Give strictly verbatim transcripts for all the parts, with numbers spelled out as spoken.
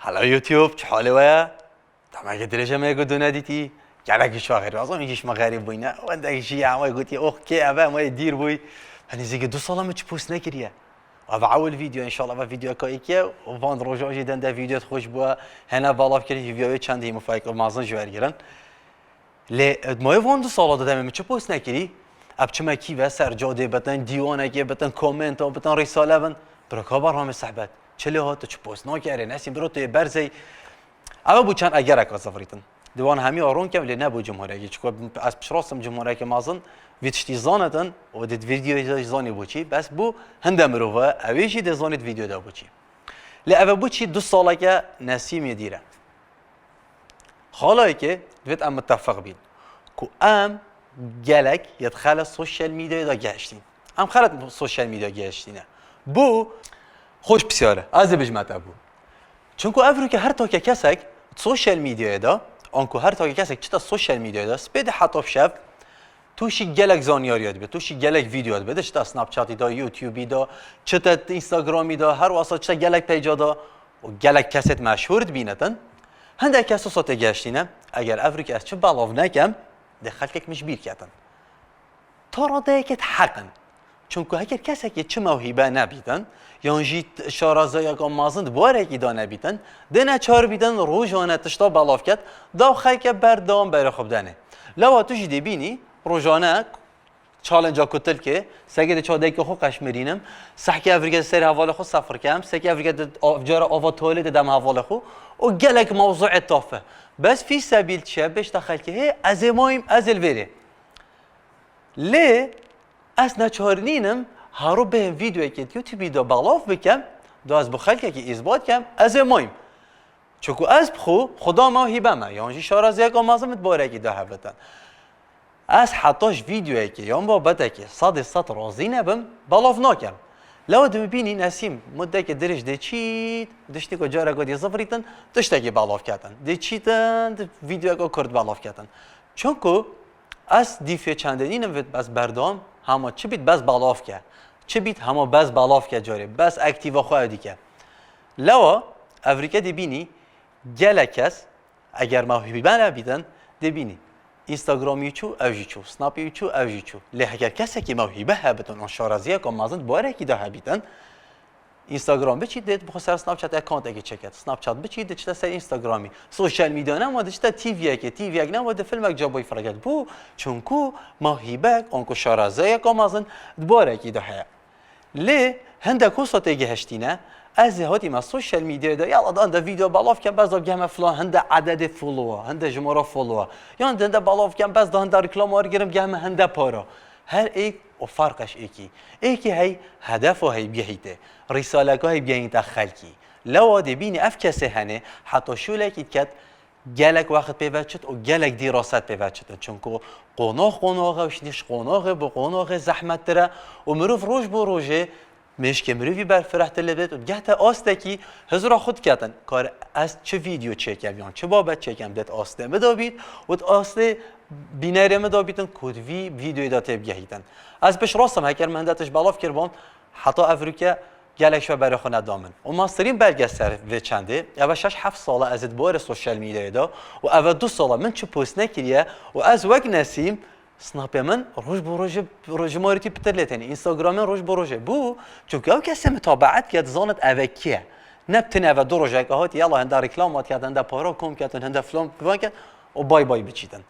Hello YouTube, çi halê we ye? Demeke dirêj e me yek û du nedîtî. Gelek ji we xerîb. Ez ê jî ji me xerîb bûyne. Wendek jî em wê gotî, "Ox, kê ev e?" Em wê dîr bûy. Henî zî du sala min çi post nekiriye. Ev ewil vîdeo, înşallah ev vîdeoyeka yekê ye. Û van roja jî dende vîdeo xweş bûye. Hene belav kir, hîviya wê çendî mufayek û mezin ji we re girin. Lê, e, ma yê van du sala de demê min çi post nekirî? Ev çime kî ve ser cadê bitin, dîwanekê bitin, komenta bitin, rîsale bin. Biro ka bername sehbet. Çi lê hat, tu çi post nakerê, Nesîm, biro tu yê berzey. Ev bû çend egereka zivirîtin. Di wan hemî a ron kem lê nebû cumhuriyekî. Çiko ez pişt rastim cumhuriyekê mezin, vî tiştî zanitin û di vîdeoyê de zanî bû çi. Bes bû hinde mirov e, ew ê jî dê zanît vîdeo de bû çi. Lê ev bû çi du saleke Nesîmê dîre. Xalayekê divêt em mitefeq bîn ku em gelek yê xele sosyal medyayê de gehiştîn. Em xele sosyal medya gehiştîne. Bû xweş pisyar e. Ez ê bijime te bû. Çunku ev rûke her take kesek sosyal medyayê de, anku her take kesek çita sosyal medyayê de, spê de heta şev, tu şî gelek zanyariya dibe, tu şî gelek vîdeo dibe, de çita Snapchatî de, YouTubeî de, çita Instagramî de, her wasa çita gelek peyca de, û gelek kesêt meşhûr dibînetin. Hindek kes wisa têgehiştîne, eger ev rûkê ez çi belav nekem, dê xelkek min ji bîr ketin. Ta radeyekê heq in. Çunku heger kesekê çi mewhîbe nebîtin, yan jî t-, şarazeyeka mezin di barekî de nebîtin, dê neçar bîtin rojane tişta belav ket, daw xelke berdewam berê xwe bidenê. Lewa tu jî dê bînî rojane challenge-a kutilkê, sekê dê çawa dayikê xwe qeşmirînim, sehkê evrîke serê hevalê xwe sefir kem, sekê evrîke di av-, cara ava tuwaletê dem hevalê xwe û gelek mewzûê tafe. Bes fî sebîl çi ye, bêjte xelkê, hê, ez ê mayîm, ez ê li vêrê. Lê ez neçar nînim, hero bêhim vîdeoyekê di YouTubeî de belav bikem, da ez bi xelkekî îsbat kem, ez ê mayîm. Çunku ez bi xwe, xwe da mewhîbe me, yan jî şaraziyeka mezin min di barekî de hevitin. Ez heta ji vîdeoyekê yan babetekê sedê sed razî nebim, belav nakem. Lewa dibînî Nesîm, mudekê dirêj dê çît, diştî ku careka dê zivirîtin, tiştekî belav ketin. Dê çîtin, di vîdeoyeka kurt belav ketin. Çunku ez dîfê çendê nînim vêt bes berdewam, hema çi bît bes belav ke. Çi bît hema bes belav ke carê, bes ektîva xwe ew dike. Lewa, evrîke dê bînî, gelek kes, eger mewhîbe nebîtin, dê bînî. Instagramî çû, ew jî çû. Snapî çû, ew jî çû. Lê heger kesekî mewhîbe hebitin û şaraziyeka mezin di barekî de hebîtin, Instagram biçî dê bi xwe ser Snapchat accountekê çeket. Snapchat biçî diçite ser Instagramî. Sosyal medya nema diçite T V'yekê, T V'yek nema di filmek ca boy fireket. Bû, çunku mewhîbek, anku şarazeyeka mezin di barekî de heye. Lê hindek wisa têgihiştîne, ez ê hatîme sosyal medyayê de, yala da hinde vîdeo belav kem, bes da bigehme filan hinde ededê followa, hinde jimara followa. Yan hinde belav kem, bes da hinde reklama wergirim, bigehme hinde para. Her êk û ferqeş êkî. Êkî hey hedefo hey bigehîte, rîsaleka hey bigehîte xelkî. Lewa dê bînî ev kesê hene, heta şûlekî diket, gelek wext pê ve çit û gelek dîraset pê ve çitin. Çunku qonax qonax e û şinîş qonaxê bi qonaxê zehmettir e û mirov roj bo rojê mêşkê mirovî berfirehtir lê bêt û digehte astekî hizra xwe diketin. Kar ez çi vîdeo çêkem yan çi babet çêkem dêt astê min de bît û di astê bînerê min de bîtin ku di vî vîdeoyê de tê bigehîtin. Ez pişt rastim heker min hinde tişt belav kiribam, heta ev rûke gelek şev berê xwe neda min. Û mestirîn belge ser vê çendê, ev e şeş heft sala ez ê di barê sosyal medyayê de û ev e du sala min çi post nekiriye û ez wek Nesîm, Snapê min roj bo rojê, roj, ji marî tî pitir lê têne. Instagramê roj bo rojê. Bû, çunku ew kesê mitabaet ke, dizanit ev e kî ye. Ne bi tenê ev e du rojeke hatî, yala hinde reklama diket, hinde para kom ketin, hinde filan bivan ket û bay bay biçîtin.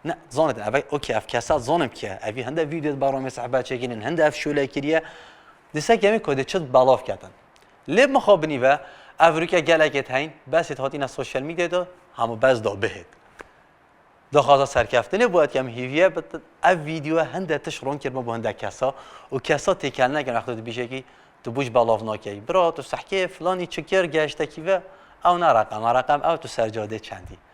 Ne, zanetin, ev, okey, ev kesa zanim kî ye. Evî hinde vîdeo di baramê sehbet çêkînin, hinde ev şûle kiriye. Dîse kemî ku dê çi belav ketin. Lê mixabinî ve, ev rûke gelekê heyn, besê hatîne sosyal medyayê de, hemû bes da bihêt. Daxwaza serkeftinê bû, etkem hîviye bitin. Ev vîdeo hinde tişt ron kirme bo hinde kesa û kesa têkel nekin, wexto dibîjekî tu bûj belav nakey. Bira, tu sehkê filanî çi kir, gehiştekî ve, ew ne reqem, reqem ew tu ser cadê çendî.